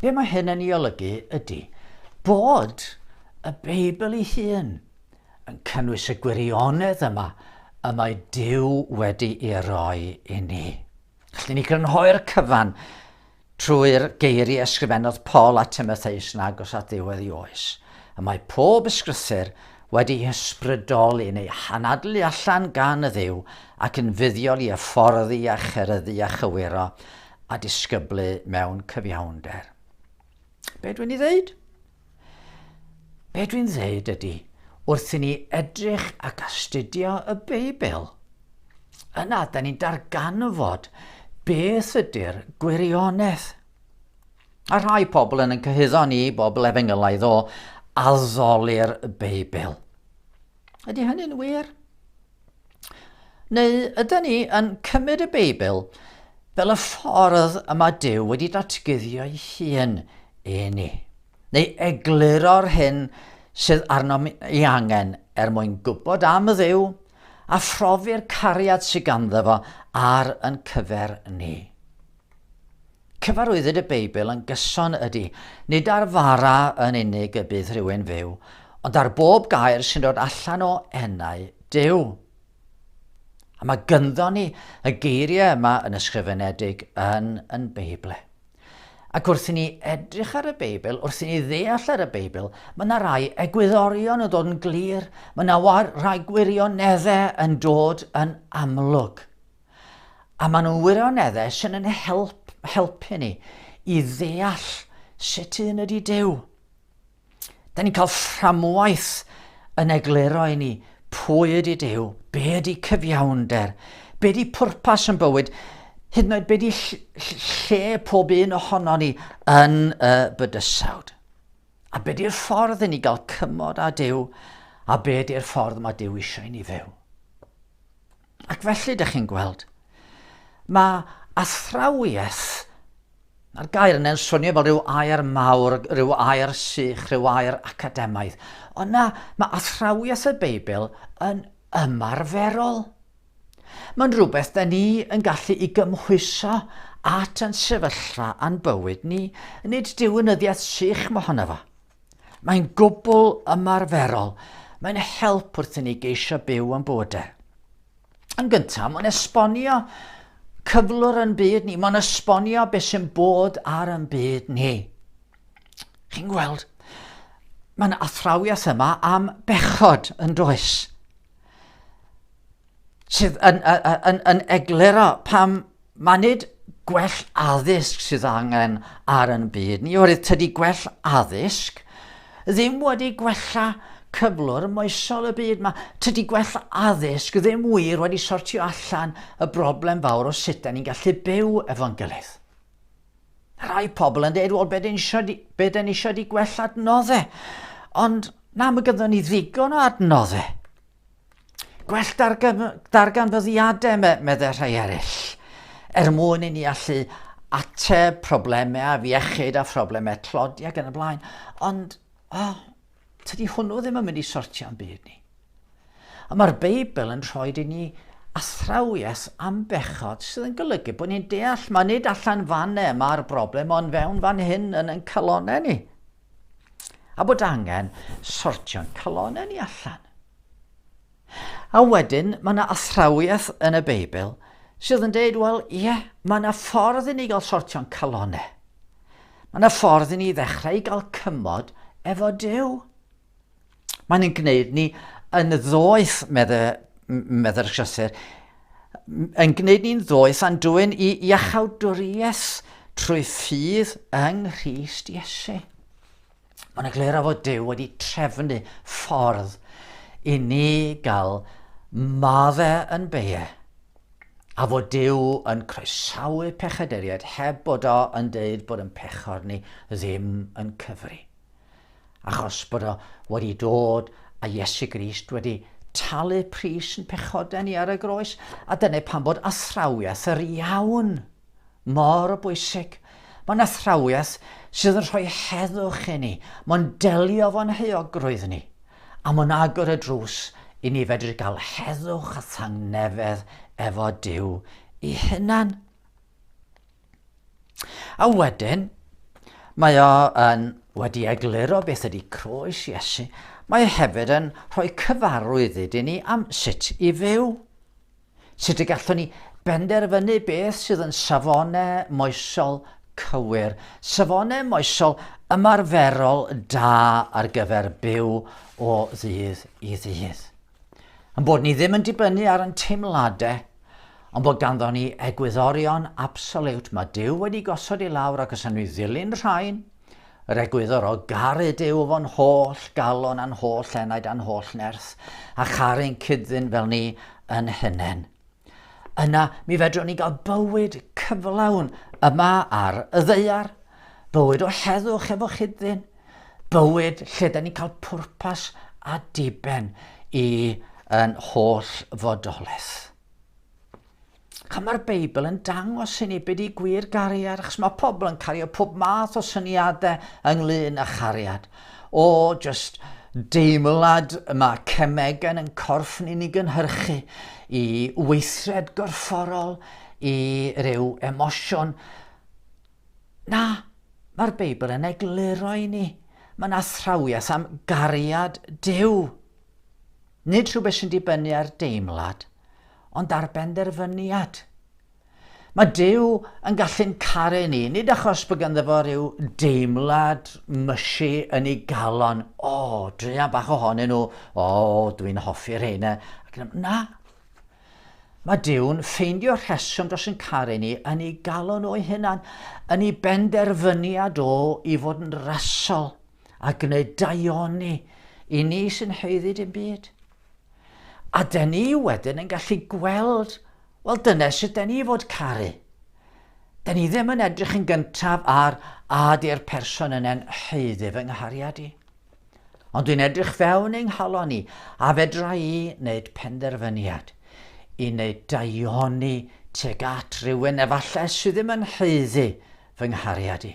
S1: Be mae hyn yn ei olygu ydy bod y Beibl ei hun yn cynnwys y gwirionedd yma y mae Duw wedi ei roi i ni. Gallwn ni grynhoi'r cyfan trwy'r geiriau ysgrifennodd Paul a Timotheus yn agos at ddiwedd ei oes. Y mae pob ysgrythur wedi hysbrydoli neu hanadlu allan gan y Dduw ac yn fuddiol i hyfforddi a cheryddu a chywiro a disgyblu mewn cyfiawnder. Be dwi'n ei ddeud? Be dwi'n ddeud ydy, wrth i ni edrych ac astudio y Beibl, yna da ni'n darganfod beth ydy'r gwirionedd. A rhai pobl yn yn cyhuddo ni, bobl efengylaidd, o addoli'r Beibl. Ydy hynny'n wir? Neu ydyn ni yn cymryd y Beibl fel y ffordd y mae Duw wedi datguddio ei hun i ni? Neu egluro'r hyn sydd arnom ei angen er mwyn gwybod am y Dduw a phrofi'r cariad sydd ganddo fo ar yn cyfer ni? Cyfarwyddyd y Beibl yn gyson ydy, nid ar fara yn unig y bydd rhywun fyw, ond ar bob gair sy'n dod allan o enau Duw. A mae gynddo ni y geiriau yma yn ysgrifenedig yn yn Beibl. Ac wrth i ni edrych ar y Beibl, wrth i ni ddeall ar y Beibl, mae yna rai egwyddorion yn dod yn glir, mae yna rai gwirioneddau yn dod yn amlwg. A maen nhw'n wirioneddau sy'n yn help, helpu ni i ddeall sut un ydy Duw. Da ni'n cael fframwaith yn egluro i ni pwy ydy Duw, be ydy cyfiawnder, be ydy pwrpas yn bywyd, hyd yn oed be ydy lle pob un ohono ni yn y bydysawd. A be ydy'r ffordd i ni gael cymod â Duw, a be ydy'r ffordd mae Duw eisiau i ni fyw. Ac felly, dych chi'n gweld, mae athrawiaeth, mae'r gair yna'n swnio fel rhyw air mawr, rhyw air sych, rhyw air academaidd. Ond na, mae athrawiaeth y Beibl yn ymarferol. Mae'n rhywbeth da ni yn gallu i gymhwyso at yn sefyllfa a'n bywyd ni. Nid diwinyddiaeth sych mohono fo. Mae'n gwbl ymarferol. Mae'n help wrth i ni geisio byw yn bywydau. Yn gyntaf, mae'n esbonio cyflwr yn byd ni. Mae'n esbonio beth sy'n bod ar yn byd ni. Chi'n gweld, mae'n athrawiaeth yma am bechod yn does. Sydd yn, yn, yn, yn egluro pam mae nid gwell addysg sydd angen ar yn byd ni, oherwydd tydi gwell addysg ddim wedi gwella cyflwr moesol y byd ma. Tydi gwell addysg ddim wir wedi sortio allan y broblem fawr o sut da ni'n gallu byw efo'n gilydd. Rhai pobl yn dweud, wel, be dyn ni be dyn ni eisiau di gwell adnoddau? Ond na, mae gyda ni ddigon o adnoddau. Gwell darganfyddiadau, me, meddai rhai eraill, er mwyn i ni allu ateb problemau afiechyd a phroblemau tlodi ac yn y blaen. Ond, oh, tydi hwnnw ddim yn mynd i sortio'n byd ni. A mae'r Beibl yn rhoi i ni athrawiaeth am bechod sydd yn golygu bod ni'n deall mae nid allan fan e mae'r broblem ond fewn fan hyn yn ein calonau ni. A bod angen sortio'n calonau ni allan. A wedyn, mae yna athrawiaeth yn y Beibl sydd yn deud, wel, ie, yeah, mae yna ffordd i ni gael sortio'n calonau. Mae yna ffordd i ni ddechrau i gael cymod efo Duw. Mae'n ein gwneud ni yn ddoeth, medde'r llythyr, yn gwneud ni'n ddoeth a'n dwyn i iachawdwriaeth trwy ffydd yng Nghrist Iesu. Mae'n egluro fod Duw wedi trefnu ffordd i ni gael madde yn beie, a fod Duw yn croesawu pechaduriaid heb bod o yn deud bod yn pechod ni ddim yn cyfri. Achos bod o wedi dod a Iesu Grist wedi talu pris yn pechodau ni ar y groes, a dyna pam bod athrawiaeth yr iawn mor bwysig. Mae'n athrawiaeth sydd yn rhoi heddwch i ni, mae'n delio fo'n heuogrwydd ni, a mae'n agor y drws i ni fedru gael heddwch a thangnefedd efo Duw i hunan. A wedyn, mae o yn wedi egluro beth ydy croes Iesu, mae hefyd yn rhoi cyfarwyddyd i ni am sut i fyw. Sut y gallwn ni benderfynu beth sydd yn safonau moesol cywir, safonau moesol ymarferol da ar gyfer byw o ddydd i ddydd. Yn bod ni ddim yn dibynnu ar yn teimladau, ond bod ganddo ni egwyddorion absoliwt mae Duw wedi gosod i lawr ac os ni ddilyn rhain, yr egwyddor o garu Duw fo'n holl galon a'n holl enaid a'n holl nerth, a charu'n cyd-ddyn fel ni yn hunain. Yna, mi fedrwn ni gael bywyd cyflawn yma ar y ddaear, bywyd o heddwch efo chyd-ddyn, bywyd lle da ni'n cael pwrpas a diben i yn holl fodolaeth. A mae'r Beibl yn dangos i ni beth i gwir gariad, achos mae pobl yn cario pob math o syniadau ynglyn â chariad. O, just deimlad mae cemegau yn corff ni'n ei gynhyrchu i weithred gorfforol, i ryw emosiwn. Na, mae'r Beibl yn egluro i ni. Mae'n athrawiaeth am gariad Duw. Nid rhywbeth sy'n dibynnu ar deimlad, ond ar benderfyniad. Mae Duw yn gallu'n caru ni, nid achos bod ganddo fo rhyw deimlad myshy yn ei galon. O, oh, druan bach ohonyn nhw, o, oh, dwi'n hoffi'r rheina. Na, Mae Duw'n ffeindio rheswm dros yn caru ni yn ei galon o'i hunan, yn ei benderfyniad o i fod yn rasol a gwneud daioni i ni sy'n haeddu dim byd. A dyn ni wedyn yn gallu gweld, wel dyna sut dyn ni fod caru. Dyn ni ddim yn edrych yn gyntaf ar a di'r person yna'n haeddu fy nghariad i. Ond dwi'n edrych fewn yng nghalon i, a fedra i wneud penderfyniad i wneud daioni tuag at rhywun efallai sydd ddim yn haeddu fy nghariad i.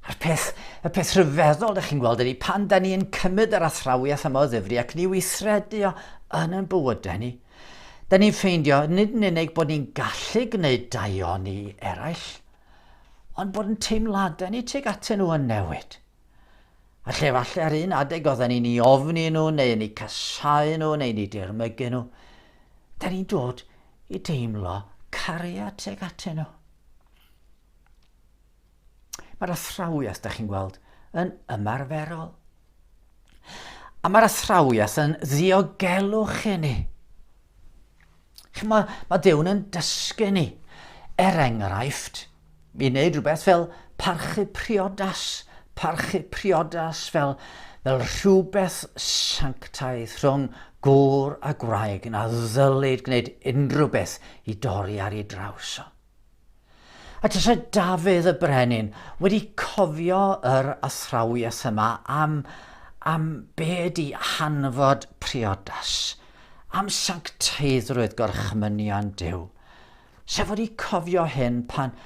S1: A'r peth, y peth rhyfeddol ydych chi'n gweld ydy pan da ni'n cymryd yr athrawiaeth yma o ddifri ac ni weithredu o yn ein bywydau ni, da ni'n ffeindio nid yn unig bod ni'n gallu gwneud daioni eraill, ond bod yn teimladau ni tuag atyn nhw yn newid. A lle falle ar un adeg oedden ni'n ei ofni nhw, neu yn eu casáu nhw, neu'n eu dirmygu nhw, da ni'n dod i deimlo cariad tuag atyn nhw. Mae'r athrawiaeth, da chi'n gweld, yn ymarferol. A mae'r athrawiaeth yn ddiogelwch i ni. Mae, mae Duw'n yn dysgu ni. Er enghraifft, i wneud rhywbeth fel parchu priodas, parchu priodas fel, fel rhywbeth sanctaidd rhwng gŵr a gwraig na ddylid gwneud unrhyw beth i dorri ar ei draws o. A tasai Dafydd y brenin wedi cofio yr athrawiaeth yma am, am be di hanfod priodas, am sancteiddrwydd gorchmynion Duw. Sef wedi cofio hyn pan,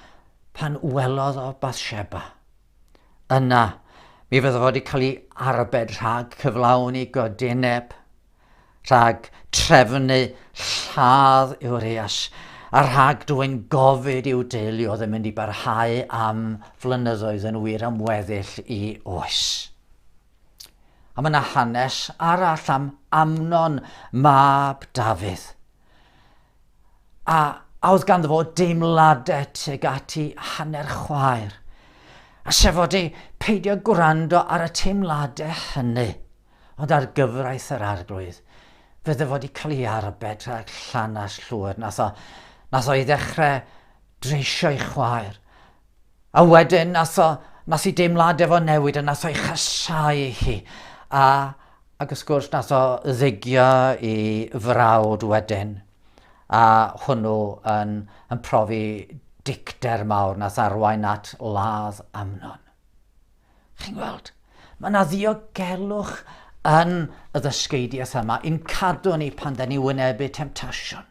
S1: pan welodd o Bathsheba. Yna, mi fydde fo wedi cael ei arbed rhag cyflawni godineb, rhag trefnu lladd Urias, a rhag dwyn gofid i'w deulu oedd yn mynd i barhau am flynyddoedd yn wir am weddill i oes. A mae yna hanes arall am Amnon, mab Dafydd. A, a oedd ganddo fo deimladau tuag at ei hanner chwaer. A sef fod ei peidio gwrando ar y teimladau hynny, ond ar gyfraith yr arglwydd, fydde fod i cael ei arbed rhag llanas llwyr. Nath o, nath o i ddechrau dreisio ei chwaer. A wedyn nath o, nath i deimladau fo newid a nath o'i chasau hi. A, Ac wrth gwrs nath o ddigio i frawd wedyn, a hwnnw yn, yn profi dicter mawr nath arwain at ladd Amnon. Chi'n gweld? Mae yna ddiogelwch yn y ddysgeidiaeth yma i'n cadw ni pan da ni wynebu temtasiwn.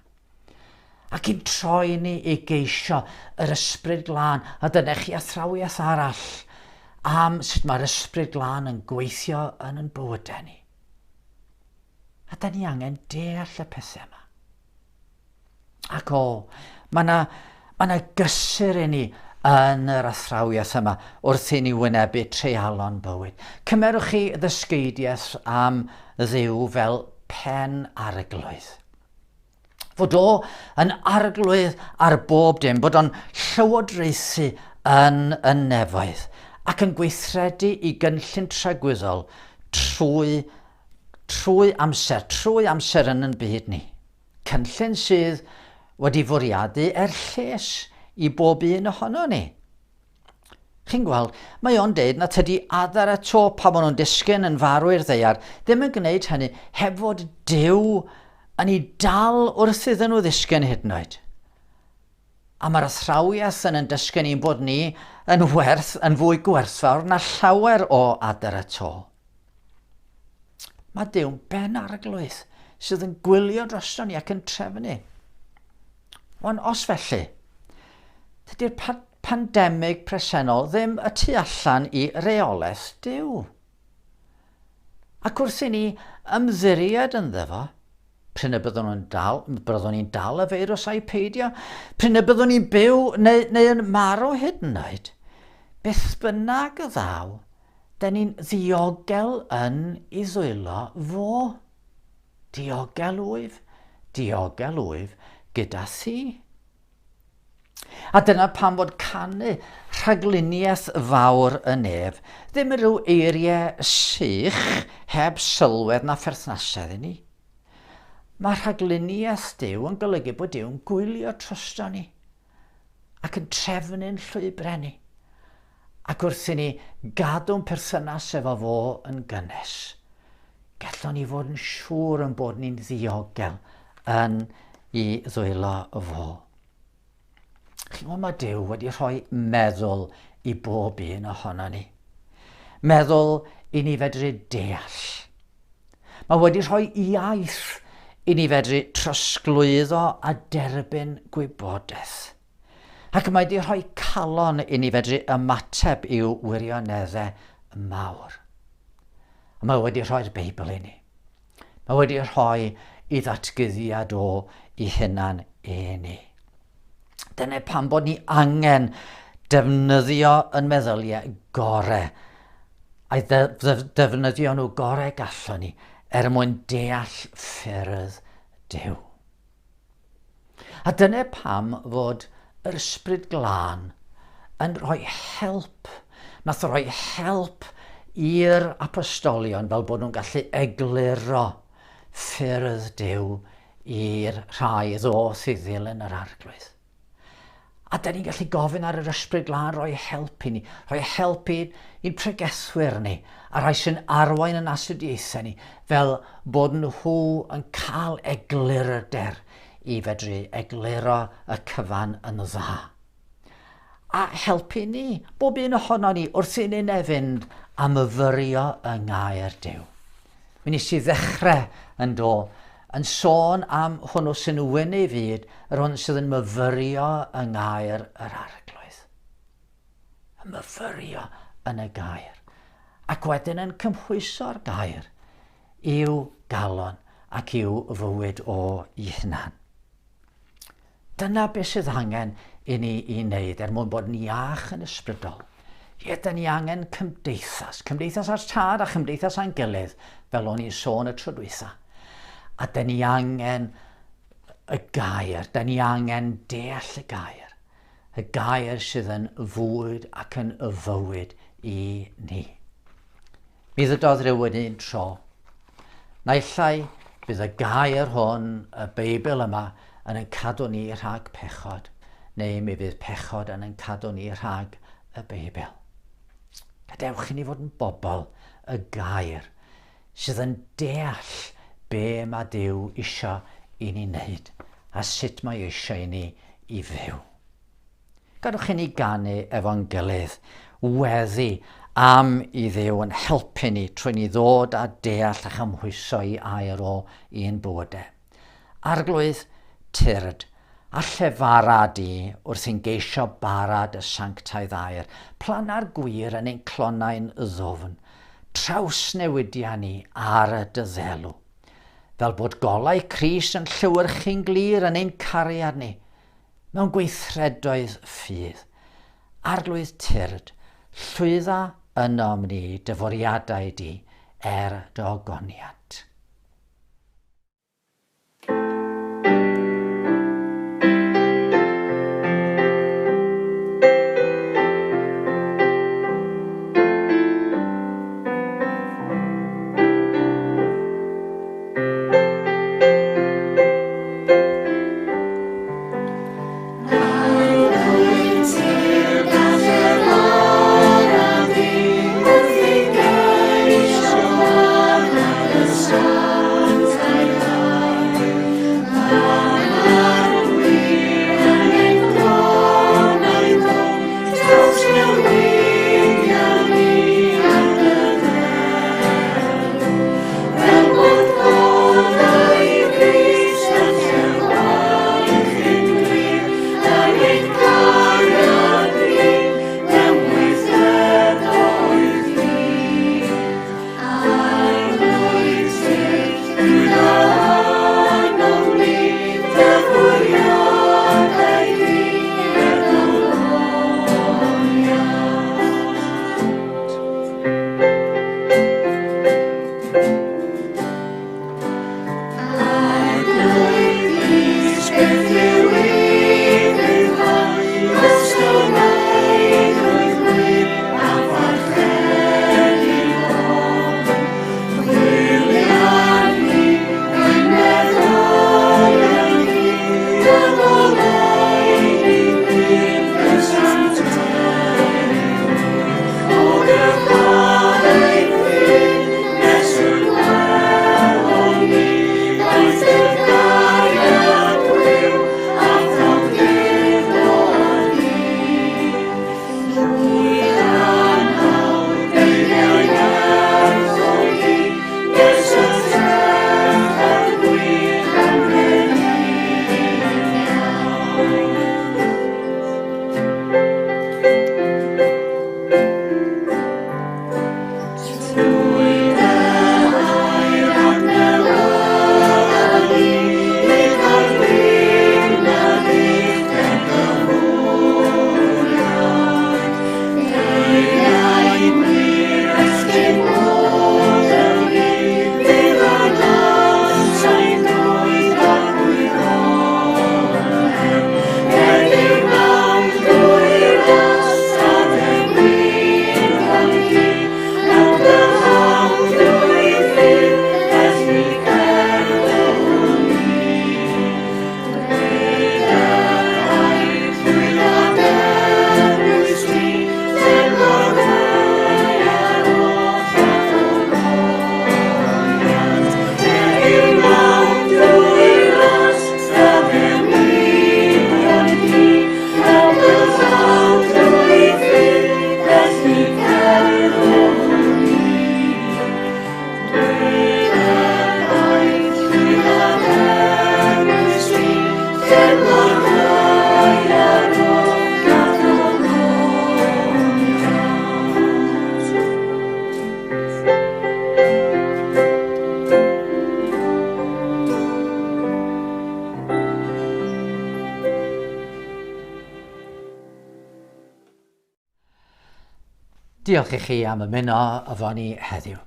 S1: Ac i'n troi ni i geisio yr ysbryd glân, a dyna chi athrawiaeth arall am sut mae'r ysbryd glân yn gweithio yn yn bywydau ni. A da ni angen deall y pethau yma. Ac o, mae yna ma na gysur i ni yn yr athrawiaeth yma wrth i ni wynebu treialon bywyd. Cymerwch chi ddysgeidiaeth am Dduw fel pen arglwydd. Fod o yn arglwydd ar bob dim, bod o'n llywodraethu yn y nefoedd ac yn gweithredu i gynllun tragwyddol trwy, trwy amser, trwy amser yn yn byd ni. Cynllun sydd wedi fwriadu er lles i bob un ohono ni. Chi'n gweld, mae o'n deud na tydi adar y to pan maen nhw'n disgyn yn farw i'r ddeiar ddim yn gwneud hynny heb fod Duw yn ei dal wrth iddyn nhw ddisgyn hyd yn oed. A mae'r athrawiaeth yn yn dysgu ni'n bod ni yn werth, yn fwy gwerthfawr na llawer o adar y to. Mae Duw'n ben arglwydd sydd yn gwylio drosto ni ac yn trefnu. Wan, os felly, tydi'r pa pandemig presennol ddim y tu allan i reolaeth Duw. Ac wrth i ni ymddiried ynddo fo, prin y byddwn yn dal, byddwn ni'n dal y feirws a'i peidio, prin y byddwn ni'n byw neu, neu yn marw hyd yn oed, beth bynnag y ddaw, Dyn ni'n ddiogel yn i ddwylo fo. Diogel wyf, diogel wyf gyda thi. A dyna pam fod canu rhagluniaeth fawr y nef ddim yn rhyw eiriau sych heb sylwedd na pherthnasedd i ni. Mae rhagluniaeth Duw yn golygu bod Duw'n gwylio trosto ni ac yn trefnu'n llwybrau ni. Ac wrth i ni gadw'n perthynas efo fo yn gynnes, gallwn ni fod yn siŵr yn bod ni'n ddiogel yn i ddwylo fo. Chi'n gwybod, mae Duw wedi rhoi meddwl i bob un ohono ni. Meddwl i ni fedru deall. Mae wedi rhoi iaith i ni fedru trosglwyddo a derbyn gwybodaeth. Ac mae wedi rhoi calon i ni fedru ymateb i'w wirioneddau mawr. A mae wedi rhoi'r Beibl i ni. Mae wedi rhoi i ddatguddiad o i hunan i ni. Dyna pam bod ni angen defnyddio yn meddyliau gore a'i ddefnyddio nhw gore gallwn ni er mwyn deall ffyrdd Duw. A dyna pam fod yr Ysbryd Glân yn rhoi help, nath roi help i'r apostolion fel bod nhw'n gallu egluro ffyrdd Duw i'r rhai ddoth i ddilyn yr Arglwydd. A da ni'n gallu gofyn ar yr Ysbryd Glân roi help i ni, rhoi help i'n pregethwyr ni, a rhai sy'n arwain yn astudiaethau ni, fel bod nhw yn cael eglurder i fedru egluro y cyfan yn dda. A helpu ni, bob un ohono ni, wrth i ni fynd a myfyrio yng ngair Duw. Mi nes i ddechrau yn do, yn sôn am hwnnw sy'n wyn ei fyd, yr hwn sydd yn myfyrio yng ngair yr Arglwydd. Yn myfyrio yn y gair. Ac wedyn yn cymhwyso'r gair i'w galon ac i'w fywyd o i hunan. Dyna beth sydd angen i ni i wneud er mwyn bod yn iach yn ysbrydol. Ie, da ni angen cymdeithas. Cymdeithas â'r tad a chymdeithas â'n gilydd, fel o'n i'n sôn y tro dwytha. A da ni angen y gair, da ni angen deall y gair. Y gair sydd yn fwyd ac yn y fywyd i ni. Mi ddydodd rhywun un tro. Naill ai bydd y gair hwn, y Beibl yma, yn ein cadw ni rhag pechod, neu mi fydd pechod yn ein cadw ni rhag y Beibl. Gadewch i ni fod yn bobl y gair. sydd yn deall be mae Duw isio i ni wneud a sut mae eisiau i ni i fyw. Gadwch i ni ganu efo'n gilydd, weddi am i Dduw yn helpu ni trwy ni ddod a deall a chymhwyso i air o i'n bywydau. Arglwydd, tyrd, a llefara di wrth i'n geisio bara dy sanctaidd air, planna'r gwir yn ein clonau'n ddwfn, trawsnewidia ni ar dy ddelw. Fel bod golau Crist yn llewyrchu'n glir yn ein cariad ni, mewn gweithredoedd ffydd. Arglwydd tyrd, llwydda ynom ni dy fwriadau di er dy ogoniant. Diolch i chi am ymuno efo ni heddiw.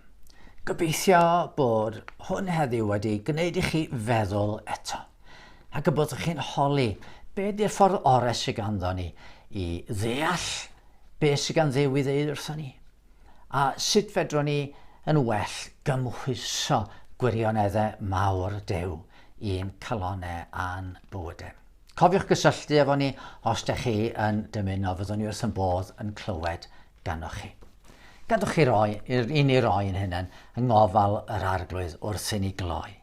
S1: Gobeithio bod hwn heddiw wedi gwneud i chi feddwl eto. Ac y byddwch chi'n holi be di'r ffordd orau sydd ganddo ni i ddeall be sydd gan Dduw i ddeud wrthon ni. A sut fedrwn ni yn well gymhwyso gwirioneddau mawr Duw i'n calonnau a'n bywydau. Cofiwch gysylltu efo ni os ydych chi yn dymuno, fyddwn ni wrth yn bodd yn clywed ganoch chi. Gadwch chi roi, i ni roi yn hunain yng ngofal yr Arglwydd wrth i ni gloi.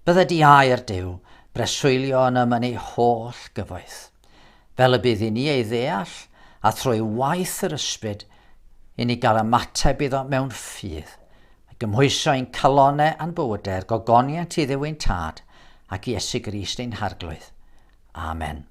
S1: Bydde di air Duw breswylio ynom yn ei holl gyfoeth, fel y bydd i ni ei ddeall, a thrwy waith yr Ysbryd, i ni gael ymateb iddo mewn ffydd, a gymhwyso ein calonau a'n bywydau er gogoniant i Dduw ein Tad ac Iesu Grist ein Harglwydd. Amen.